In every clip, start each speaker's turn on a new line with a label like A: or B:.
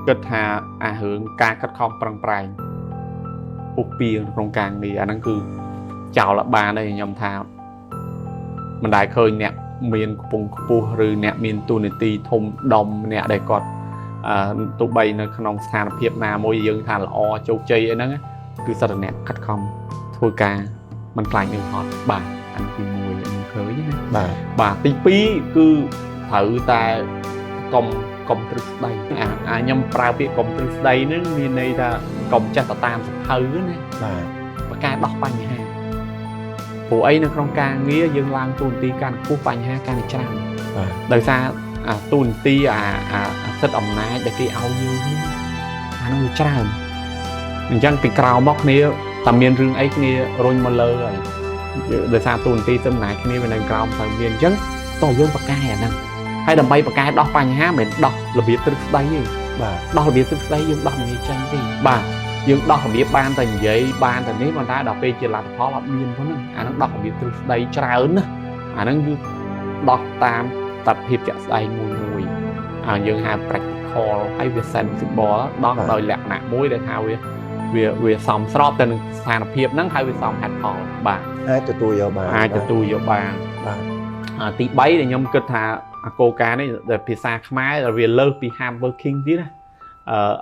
A: គិតថាអារឿងការខិតខំប្រឹងប្រែងពុះពៀក្នុងការងារអាហ្នឹងគឺចោលអត់បានទេខ្ញុំថាមិនដែលឃើញអ្នកមានខ្ពង់ខ្ពស់ឬអ្នកមានតួនាទីធំដុំអ្នកដែលគាត់ទោះបីនៅក្នុងស្ថានភាពណាមួយយើងថាល្អជោគជ័យអីហ្នឹងគឺសិតតែអ្នកខិតខំធ្វើការមិនខ្លាចនឿយហត់បាទអានេះទី1ខ្ញុំឃើញណា
B: បាទ
A: បាទទី2គឺត្រូវតែកុំទ្រឹស្ដីអាខ្ញុំប្រើពាក្យកុំទ្រឹស្ដីហ្នឹងមានន័យថាកុំចេះតែតាមសភៅណា
B: បាទ
A: បកកែដោះបញ្ហាព្រោះអីនៅក្នុងការងារយើងឡើងតួនាទីកាន់ខ្ពស់បញ្ហាកាន់តែច្រើន
B: បាទ
A: ដោយសារអាតួនាទីអាអាអាសិទ្ធិអំណាចដែលគេឲ្យយើងហ្នឹងអាហ្នឹងវាច្រើនអញ្ចឹងពីក្រៅមកគ្នាតែមានរឿងអីគ្នារុញមកលើហើយដោយសារតួនាទីសិទ្ធិអំណាចគ្នាវានៅក្រោមទៅមានអញ្ចឹងតោះយើងបកកែអាហ្នឹងហើយដើម្បីបកកែដោះបញ្ហាមិនមែនដោះរបៀបទ្រឹស្ដីទេ
B: បាទ
A: ដោះរបៀបទ្រឹស្ដីយើងដោះមិនងាយចាញ់ទេបាទយើងដោះរបៀបបានតែនិយាយបានតែនេះប៉ុន្តែដល់ពេលជាលទ្ធផលអត់មានផងហ្នឹងអាហ្នឹងដោះរបៀបទ្រឹស្ដីច្រើនណាអាហ្នឹងគឺដោះតាមតភាពជាក់ស្ដែងមួយមួយអាយើងហៅ practical ហើយវា sensible ដោះដោយលក្ខណៈមួយដែលថាវាសមស្របទៅនឹងស្ថានភាពហ្នឹងហើយវាសមហេតុផលបាទ
B: អាចទទួលយកបាន
A: អាចទទួលយកបាន
B: បាទ
A: ទី3ដែលខ្ញុំគិតថាអាគោលការណ៍នេះដែលភាសាខ្មែរវាលើសពី hard working ទៀតណា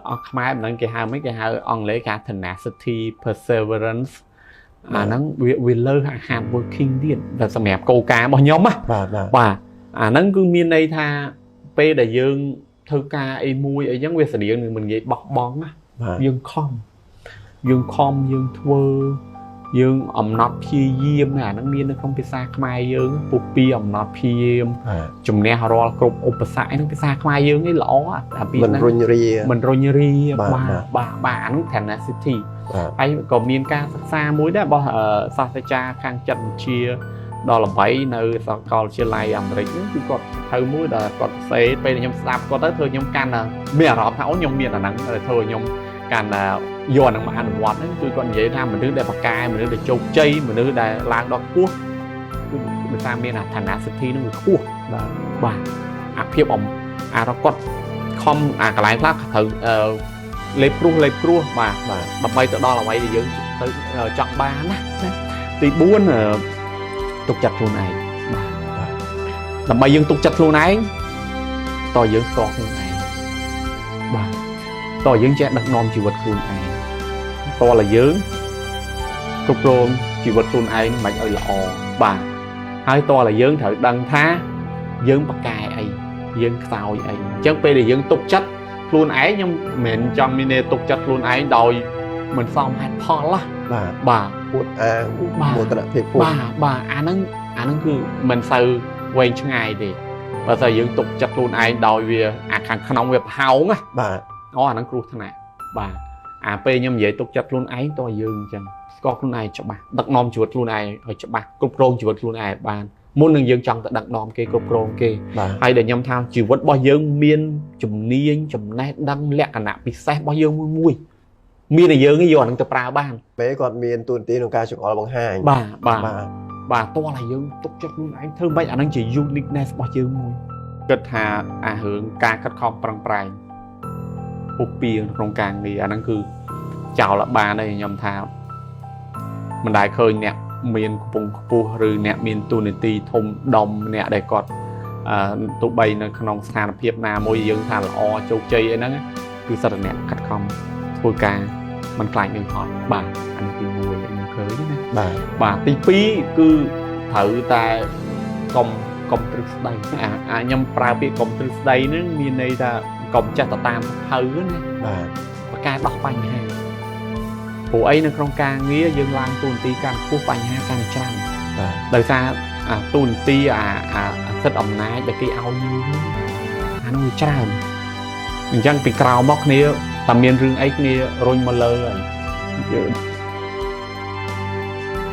A: អស់ខ្មែរមិនដឹងគេហៅមិនគេហៅអង់គ្លេសគេហៅ tenacity perseverance អាហ្នឹងវាលើសអា hard working ទៀតតែសម្រាប់គោលការណ៍របស់ខ្ញុំណា
B: បាទបាទ
A: បាទអាហ្នឹងគឺមានន័យថាពេលដែលយើងធ្វើការអីមួយអីចឹងវាស្តៀងនឹងមិននិយាយបោះបង់ណា
B: បាទ
A: យើងខំយើងខំយើងធ្វើយើងអំណត់ព្យាយាមណាអាហ្នឹងមាននៅក្នុងភាសាខ្មែរយើងពុះពីអំណត់ព្យាយាម
B: បាទ
A: ជំនះរាល់គ្រប់ឧបសគ្គហ្នឹងភាសាខ្មែរយើងនេះល្អអាពី
B: មិន
A: ហ្នឹង
B: រុញរា
A: មិនរុញរា
B: បាទ
A: បាទ
B: បាទ
A: បាទបាទអាហ្នឹង tenacity
B: បាទ
A: ហើយក៏មានការសិក្សាមួយដែររបស់សាស្ត្រាចារ្យខាងចិត្តវិទ្យាដ៏ល្បីនៅសាកលវិទ្យាល័យអាមេរិកហ្នឹងគឺគាត់ធ្វើមួយដែលគាត់សរសេរពេលដែលខ្ញុំស្ដាប់គាត់ទៅធ្វើខ្ញុំកាន់តែមានអារម្មណ៍ថាអូខ្ញុំមានអាហ្នឹងដែលធ្វើឲ្យខ្ញុំកាន់តែយកអាហ្នឹងមកអនុវត្តហ្នឹងគឺគាត់និយាយថាមនុស្សដែលប្រកែមនុស្សដែលជោគជ័យមនុស្សដែលឡើងដល់ខ្ពស់គឺដោយសារមានអា tenacity ហ្នឹងវាខ្ពស់
B: បាទ
A: បាទអាភាពអំអារគាត់ខំអាកន្លែងខ្លះត្រូវលេបគ្រោះលេបគ្រោះបាទ
B: បាទ
A: ដើម្បីទៅដល់អ្វីដែលយើងទៅចង់បានណាណាទី4ទុកចិត្តខ្លួនឯងបាទដើម្បីយើងទុកចិត្តខ្លួនឯងតើយើងស្គាល់ខ្លួនឯងបាទតើយើងចេះដឹកនាំជីវិតខ្លួនឯងតើយើងគ្រប់គ្រងជីវិតខ្លួនឯងមិនឲ្យល្អបាទហើយតើយើងត្រូវដឹងថាយើងប្រកែអីយើងខ្សោយអីអញ្ចឹងពេលដែលយើងទុកចិត្តខ្លួនឯងខ្ញុំមិនមែនចង់មានន័យទុកចិត្តខ្លួនឯងដោយមិនសមហេតុផលណា
B: បាទ
A: បាទ
B: ពួតអាង
A: បាទ
B: មោទនភាពពួត
A: បាទបាទអាហ្នឹងអាហ្នឹងគឺមិនសូវវែងឆ្ងាយទេបើតែយើងទុកចិត្តខ្លួនឯងដោយវាអាខាងក្នុងវាប្រហោងណា
B: បាទ
A: អូអាហ្នឹងគ្រោះថ្នាក់បាទអាពេលខ្ញុំនិយាយទុកចិត្តខ្លួនឯងតើយើងអញ្ចឹងស្គាល់ខ្លួនឯងច្បាស់ដឹកនាំជីវិតខ្លួនឯងឲ្យច្បាស់គ្រប់គ្រងជីវិតខ្លួនឯងឲ្យបានមុននឹងយើងចង់ទៅដឹកនាំគេគ្រប់គ្រងគេ
B: បាទ
A: ហើយដែលខ្ញុំថាជីវិតរបស់យើងមានជំនាញចំណេះដឹងលក្ខណៈពិសេសរបស់យើងមួយមួយមានតែយើងឯងយកអាហ្នឹងទៅប្រើបាន
B: ពេលគាត់មានតួនាទីក្នុងការចង្អុលបង្ហាញ
A: បាទបាទ
B: បាទ
A: បាទតោះតែយើងទុកចិត្តខ្លួនឯងធ្វើម៉េចអាហ្នឹងជា uniqueness របស់យើងមួយគិតថាអារឿងការខិតខំប្រឹងប្រែងពុះពៀក្នុងការងារអាហ្នឹងគឺចោលអត់បានទេខ្ញុំថាមិនដែលឃើញអ្នកមានខ្ពង់ខ្ពស់ឬអ្នកមានតួនាទីធំដុំអ្នកដែលគាត់ទោះបីនៅក្នុងស្ថានភាពណាមួយយើងថាល្អជោគជ័យអីហ្នឹងគឺសិតតែអ្នកខិតខំធ្វើការមិនខ្លាចនឿយហត់បាទអានេះទី1ខ្ញុំឃើញណា
B: បាទ
A: បាទទី2គឺត្រូវតែកុំទ្រឹស្ដីអាខ្ញុំប្រើពាក្យកុំទ្រឹស្ដីហ្នឹងមានន័យថាកុំចេះតែតាមសភៅណា
B: បាទ
A: បកកែដោះបញ្ហាព្រោះអីនៅក្នុងការងារយើងឡើងតួនាទីកាន់ខ្ពស់បញ្ហាកាន់តែច្រើន
B: បាទ
A: ដោយសារអាតួនាទីអាអាអាសិទ្ធិអំណាចដែលគេឲ្យយើងហ្នឹងអាហ្នឹងវាច្រើនអញ្ចឹងពីក្រៅមកគ្នាតែមានរឿងអីគ្នារុញមកលើហើយយើង